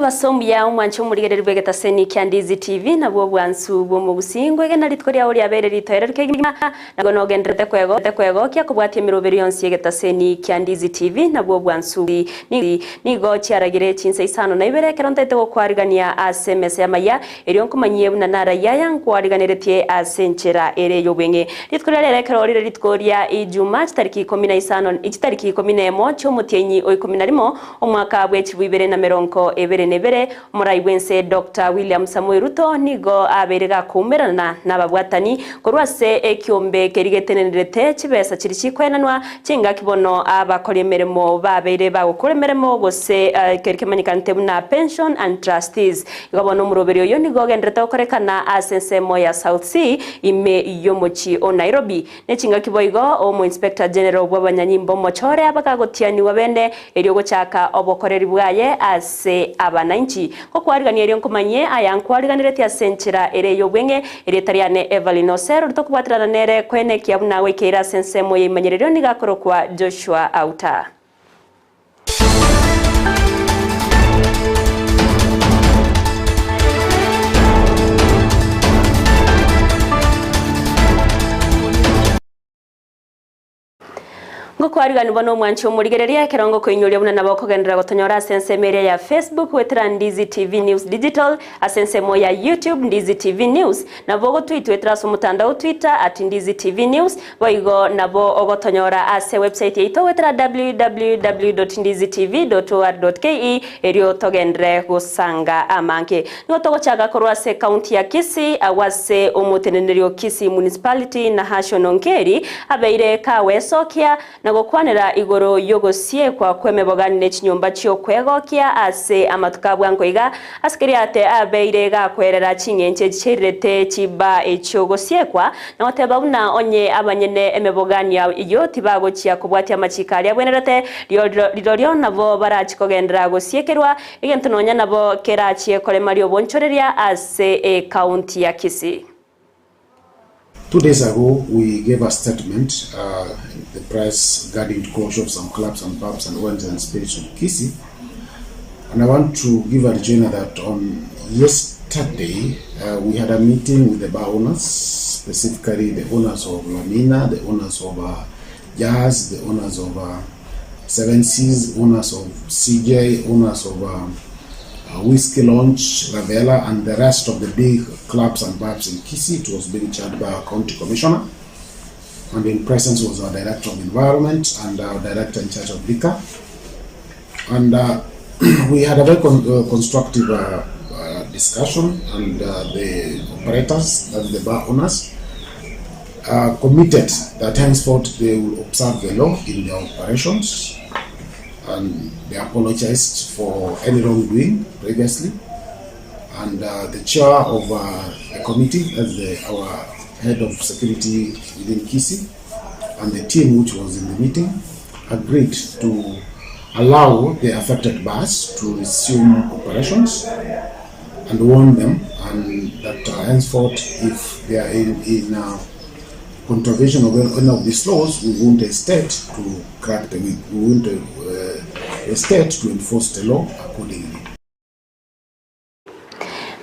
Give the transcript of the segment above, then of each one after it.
Omobaso omuya omwanche omorigereria bw'egetaseni kia Ndizi TV nabwo obwansu bw'omogusii ngwegena rituko riao riabeire ritoereru kegima nago nogendererete kwegokia kobwatia emeroberio yonsi y'egetaseni kia Ndizi TV nabwo obwansu nigo chiaragire chinsa isano na ibere ekero ntaete gokwarigania ase emesa y'amaya Erio nkomanyie buna narayia aya nkwariganeretie ase enchera ere ey'obweng'e. Rituko ria rero ekero rire rituko ria Ijuma, chitariki ikomi na isano, chitariki ikomi na emo chi'omotienyi o ikomi na rimo, omwaka bwe chibu ibere na merongo ebere na ebere, omorai bw'ense Doctor William Samoei Ruto nigo abeire gakoumerana nababwatani korwa ase ekiombe keria getenenerete chibesa chiria chikoenanwa chingaki bono abakori emeremo babeire bagokora emeremo gose keria kemanyekanete buna Pension and Trustees. Igo bono omoroberi oyo nigo ogenderete gokorekana ase ensemo ya South C ime y'omochie o Nairobi. Ne chingaki boigo omo Inspector General bw'abanyanyimbo omochore abagagotianigwa bene erio gochaka obokoreri bwaye ase abanainchi. Ngokwarigania erio nkomanyie aya nkwariganeretie ase enchera ere ey'obweng'e, erieta riane Evelyn Osero ritokobwaterana nere koenekia buna goikeire ase ensemo y'eimanyererio nigo akorokwa Joshua Auta. Ngokwariganigwa nomwanchi omorigereria ekero ngokoinyoria buna nabo okogenderera gotonyora ase ensemo eria ya Facebook goetera Ndizi TV News Digital, ase ensemo ya YouTube Ndizi TV News, Nabo ogotwitwetera ase omotandao Twitter at Ndizi TV News, boigo nabo ogotonyora ase website yaito goetera www.ndizitv.or.ke erio togenderere gosanga amange. Nigo togochaka korwa ase ekaunti ya Kisii agwo ase omoteneneri o Kisii Municipality Nahashon Ongeri abeire kagoesokia na gokwanera igoro y'ogosiekwa kw'emebogani ne chinyomba chi'okwegokia ase amatuko a bwango iga, ase keria ate abeire gakwerera ching'encho echi chiairerete chibaa echi'ogosiekwa, na goteba buna onye abanyene emebogani eyio tibagochia kobwatia amachiko aria abwenerete, rirorio nabo barachie kogenderera gosiekerwa, egento nonya nabo kerachie koremaria obonchoreria ase ekaunti ya Kisii. 2 days ago, we gave a statement, the press, regarding to closure of some clubs and pubs and wines and spirits of Kisii. And I want to give a rejoinder that on yesterday, we had a meeting with the bar owners, specifically the owners of Lamina, the owners of Jazz, the owners of Seven Seas, owners of CJ, owners of Whiskey Lounge, Ravela, and the rest of the big clubs and pubs in Kisii. It was being chaired by our county commissioner. And in presence was our director of environment and our director in charge of liquor. And we had a very constructive discussion, and the operators, that's the bar owners, committed that henceforth they will observe the law in their operations, and they apologized for any wrongdoing previously. And the chair of the committee, that's our head of security within Kisii, and the team which was in the meeting, agreed to allow the affected bars to resume operations and warn them, and that henceforth, if they are in contravention of any of these laws, we won't hesitate to crack the whip. We won't hesitate to enforce the law accordingly.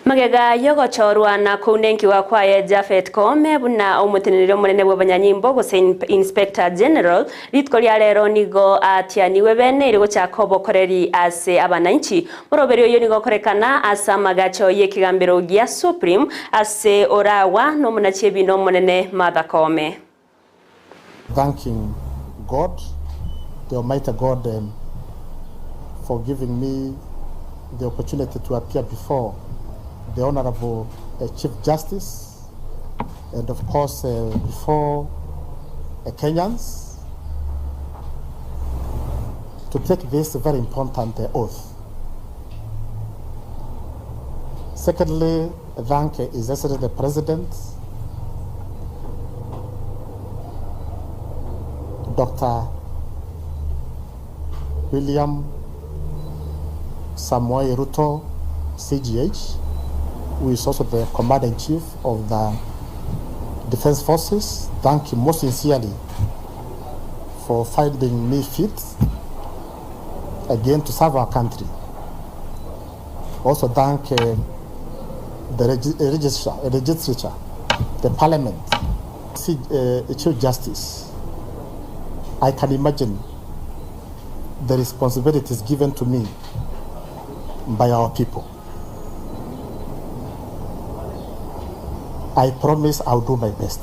Magega y'ogochorwa na kounenkiwa kwaye Japhet Koome buna omoteneneri omonene bw'abanyanyimbo gose Inspector General, rituko ria rero nigo atianigwe bene erio gochaka obokoreri ase abananchi. Moroberi oyio nigo okorekana ase amagacho y'ekegambero gia Supreme ase oragwa nomonachi ebina omonene Martha Koome. Thanking God, the Almighty God, for giving me the opportunity to appear before the Honorable Chief Justice and of course before Kenyans to take this very important oath. Secondly, thank His Excellency the President, Dr. William Samoei Ruto, CGH, who is also the Commander-in-Chief of the Defense Forces. Thank you most sincerely for finding me fit again to serve our country. Also thank the legislature, the parliament, Chief Justice. I can imagine the responsibilities given to me by our people. I promise I will do my best.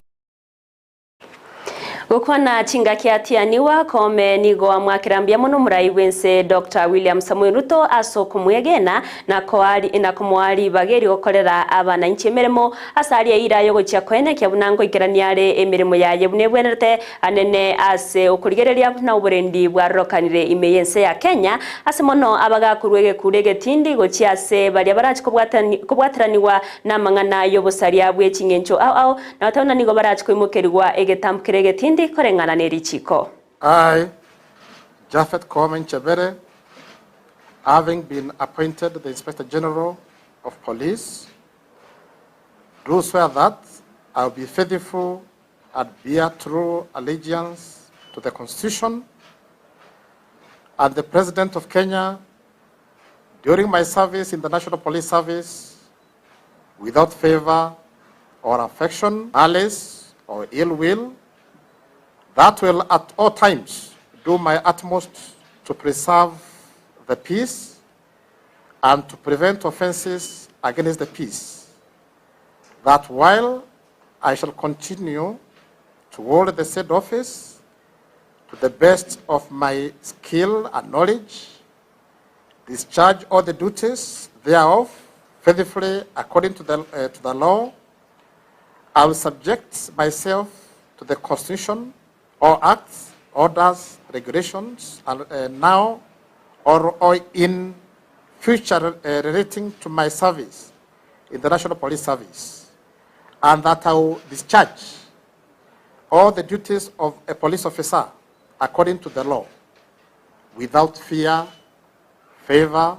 Gokwana chingaki atianiwa, Koome nigo amwakera mbuya mono omorai bw'ense Doctor William Samoei Ruto ase okomwegena na na komoa ribaga eri gokorera abananchi emeremo ase aria eira yogochia koenekia buna nkoikerania are emeremo yaye buna ebwenerete anene ase okorigereria buna oborendi bwarorokanire ime y'ense ya Kenya ase mono abagakorwa egekuro egetindi gochia ase baria barache kobwateranigwa namang'ana y'obosaria bwe ching'encho ao ao Na batano nigo barache koimokerigwa egetambo keria egetindi koreng'ana ne richiiko. I, Japhet Koome Nchebere, having been appointed the Inspector General of Police, do swear that I will be faithful and bear true allegiance to the Constitution and the President of Kenya during my service in the National Police Service without favor or affection, malice or ill will, that will at all times do my utmost to preserve the peace and to prevent offenses against the peace, that while I shall continue to hold the said office to the best of my skill and knowledge, discharge all the duties thereof faithfully according to the, uh, to the law, I will subject myself to the Constitution, all acts, orders, regulations, and, uh, now or, or in future uh, relating to my service in the National Police Service, and that I will discharge all the duties of a police officer according to the law, without fear, favor,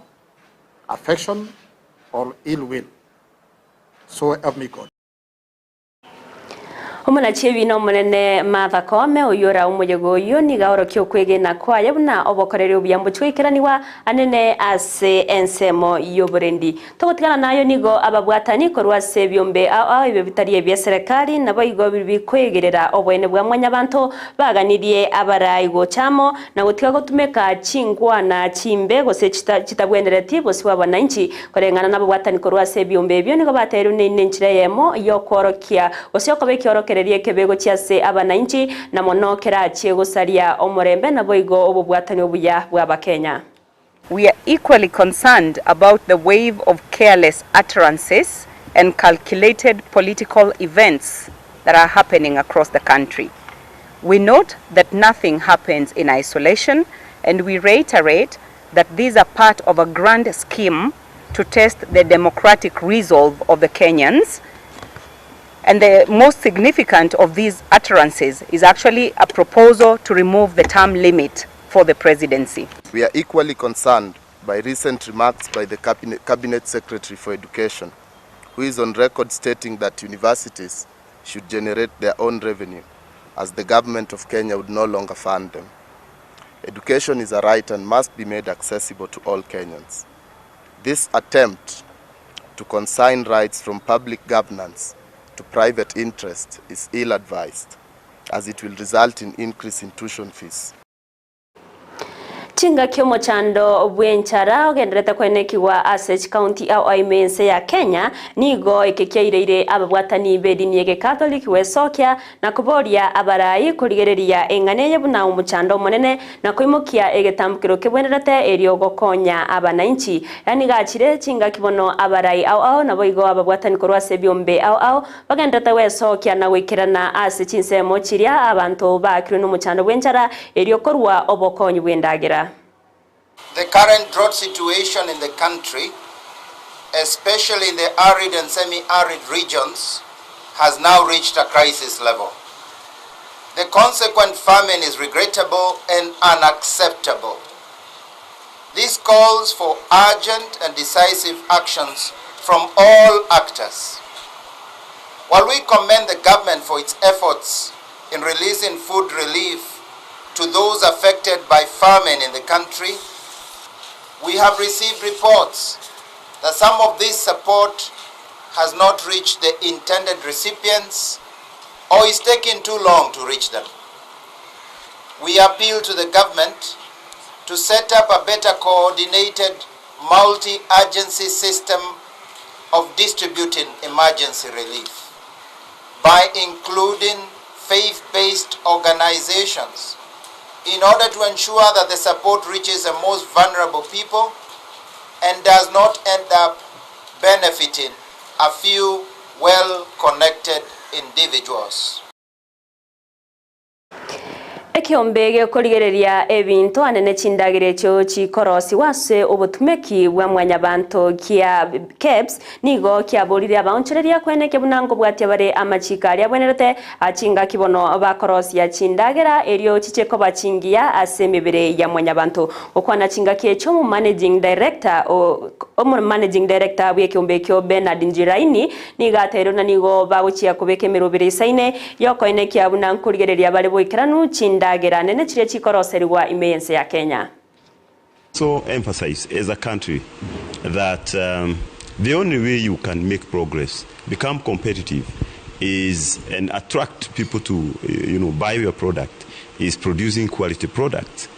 affection, or ill will. So help me God. Omonachi ebiina omonene Martha Koome, oyio ore omoyega oyio, nigo aorokia okwegena kwaye buna obokoreri obuya mbochie goikeranigwa anene ase ensemo y'oborendi. Togotigana nayo nigo ababwatani korwa ase ebiombe ao ao ebio bitari ebia serekari naboigo bikoegerera oboene bwa mwanyabanto baganirie abarai gocha amo na gotiga gotumeka chinkwana chimbe gose chitabwenereti bosio bw'abananchi. Koreng'ana nababwatani korwa ase ebiombe ebio nigo bateirwe neina enchera eyemo y'okworokia gose okoba ekiorokererio ekebe gochia ase abananchi na mono kerachie gosaria omorembe naboigo obobwatani obuya bw'Abakenya. We are equally concerned about the wave of careless utterances and calculated political events that are happening across the country. We note that nothing happens in isolation and we reiterate that these are part of a grand scheme to test the democratic resolve of the Kenyans. And the most significant of these utterances is actually a proposal to remove the term limit for the presidency. We are equally concerned by recent remarks by the Cabinet, Cabinet Secretary for Education, who is on record stating that universities should generate their own revenue, as the government of Kenya would no longer fund them. Education is a right and must be made accessible to all Kenyans. This attempt to consign rights from public governance to private interest is ill-advised, as it will result in increase in tuition fees. Chingaki omochando bw'enchara ogenderete koenekigwa ase chikaunti ao ime ense ya Kenya, nigo eke kiaireire ababwatani b'edini y'Egekatholiki gwesokia na koboria abarai korigereria eng'ana eye buna omochando omonene na koimokia egetambokero kebwenerete erio gokonya abananchi. Yaani gachire chingaki bono abarai ao ao naboigo ababwatani korwa ase ebiombe ao ao bagenderete gwesokia na goikerana ase chinsemo chiria abanto baakirwe nomochando bw'enchara erio korua obokonyi bw'endagera. The current drought situation in the country, especially in the arid and semi-arid regions, has now reached a crisis level. The consequent famine is regrettable and unacceptable. This calls for urgent and decisive actions from all actors. While we commend the government for its efforts in releasing food relief to those affected by famine in the country, we have received reports that some of this support has not reached the intended recipients or is taking too long to reach them. We appeal to the government to set up a better coordinated multi-agency system of distributing emergency relief by including faith-based organizations in order to ensure that the support reaches the most vulnerable people and does not end up benefiting a few well-connected individuals. Ekeombe gekorigereria ebinto anene chindagera echio chikorosigwa ase obotumeki bwa mwanyabanto kia KEBS nigo kiaborire abaonchoreria kweneke buna nkobwatia bare amachiko aria abwenerete chingaki bono bakorosia chindagera erio chiche koba chingiya ase emebere ya mwanyabanto. Gokwana chingaki echio omomanaging director omomanaging director bw'ekeombe ekio Bernard Njiraini nigo ateire buna nigo bagochia kobeka emerobere isaine Y'okoenekia buna nkorigereria bare boikeranu chindagera nene chiria chikoroserigwa ime y'ense ya Kenya. Also emphasize as a country that the only way you can make progress, become competitive is and attract people to you know buy your product is producing quality products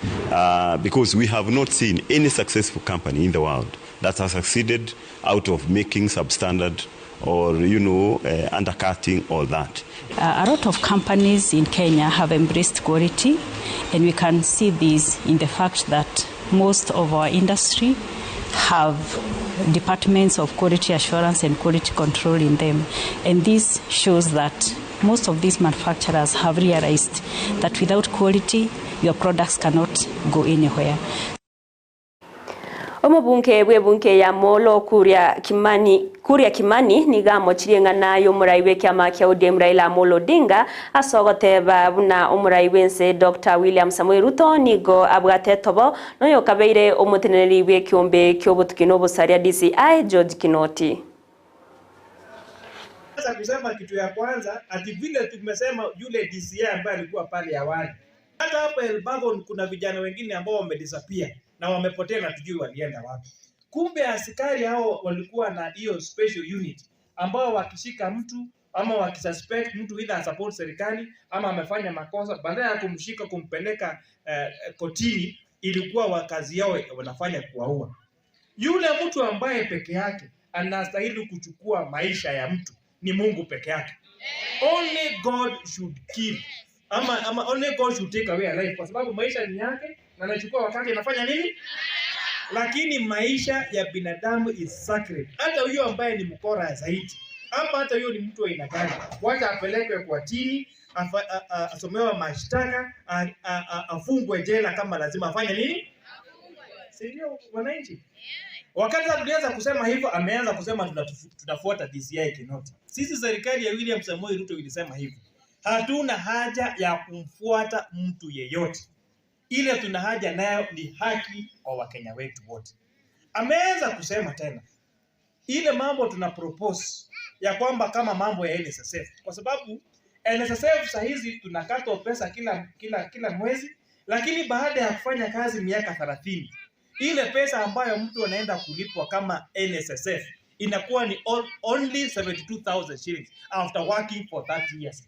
because we have not seen any successful company in the world that has succeeded out of making substandard or you know undercutting all that. A lot of companies in Kenya have embraced quality and we can see this in the fact that most of our industry have departments of quality assurance and quality control in them and this shows that most of these manufacturers have realized that without quality your products cannot go anywhere. Omobunge bw'ebunge ya Molo Kuria Kimani Kuria Kimani nigo amochirie eng'ana y'omorai bw'ekiama kia ODM Raila Amolo Odinga ase ogoteba buna omorai bw'ense Doctor William Samoei Ruto nigo abwate etobo noyokabeire omoteneneri bw'ekiombe ki'obotuki na obosaria DCI George Kinoti. Sasa kusema kitu ya kwanza ati vile tumesema yule DCI ambaye alikuwa pale awali Hata hapa Elbagon kuna vijana wengine ambao wamedisappear na wamepotea na tujui walienda wapi. Kumbe askari hao walikuwa na hiyo special unit ambao wakishika mtu ama wakisuspect mtu either support serikali ama amefanya makosa, badala ya kumshika kumpeleka eh, kotini, ilikuwa wakazi yao wanafanya kuwaua. Yule mtu ambaye peke yake anastahili kuchukua maisha ya mtu ni Mungu peke yake. Only God should kill. Ama, ama only God should take away a life, kwa sababu maisha ni yake na anachukua wakati anafanya nini? Lakini maisha ya binadamu is sacred. Hata huyo ambaye ni mkora zaidi ama hata huyo ni mtu wa aina gani, wacha apelekwe kotini, asomewe mashtaka, afungwe jela kama lazima afanye nini, si ndio wananchi? Wakati tulianza kusema hivyo, ameanza kusema tunafuata DCI Kinoti. Sisi serikali ya William Samoei Ruto ilisema hivyo, hatuna haja ya kumfuata mtu yeyote, ile tuna haja nayo ni haki kwa Wakenya wetu wote. Ameanza kusema tena ile mambo tuna propose ya kwamba kama mambo ya NSSF, kwa sababu NSSF saa hizi tunakatwa pesa kila kila kila mwezi, lakini baada ya kufanya kazi miaka 30 ile pesa ambayo mtu anaenda kulipwa kama NSSF inakuwa ni only 72,000 shillings after working for 30 years.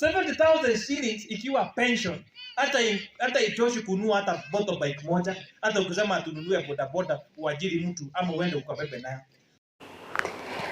70,000 shillings ikiwa pension hata hata itoshi kununua hata motorbike moja, hata ukisema tununue bodaboda uajiri mtu ama uende ukabebe nayo.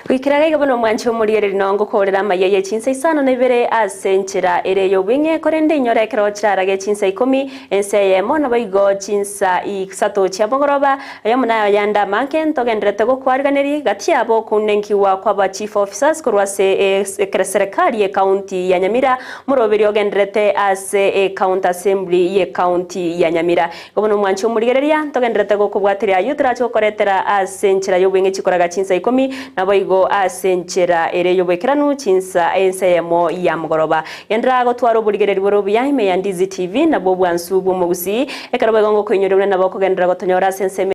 Goikera gaiga bono omwanche omorigereri noo ngokorera amaiya ye chinsa isano na ibere ase enchera ere y'obweng'e, korende inyore ekero chirarage chinsa ikomi ense eyemo naboigo chinsa isato chia mogoroba ayamo nayo ayande amange ntogenderete gokwariganeria gati yabo okounenkiwa kwaba chief officers korwa ase eserekari ye county ya Nyamira moroberi ogenderete ase ecounty assembly ye county ya Nyamira. Igo bono omwanche omorigereria ntogenderete gokobwateria ayio torache gokoretera ase enchera y'obweng'e chikoraga chinsa ikomi naboigo ase enchera ere y'oboikeranu chinsa ense eyemo ya mogoroba. Genderera gotwara oborigereri bore obuya ime ya Ndizi TV nabwo obwansu bw'omogusii ekero boigo ngokoinyoria buna nabo okogenderera gotonyora ase ensemo.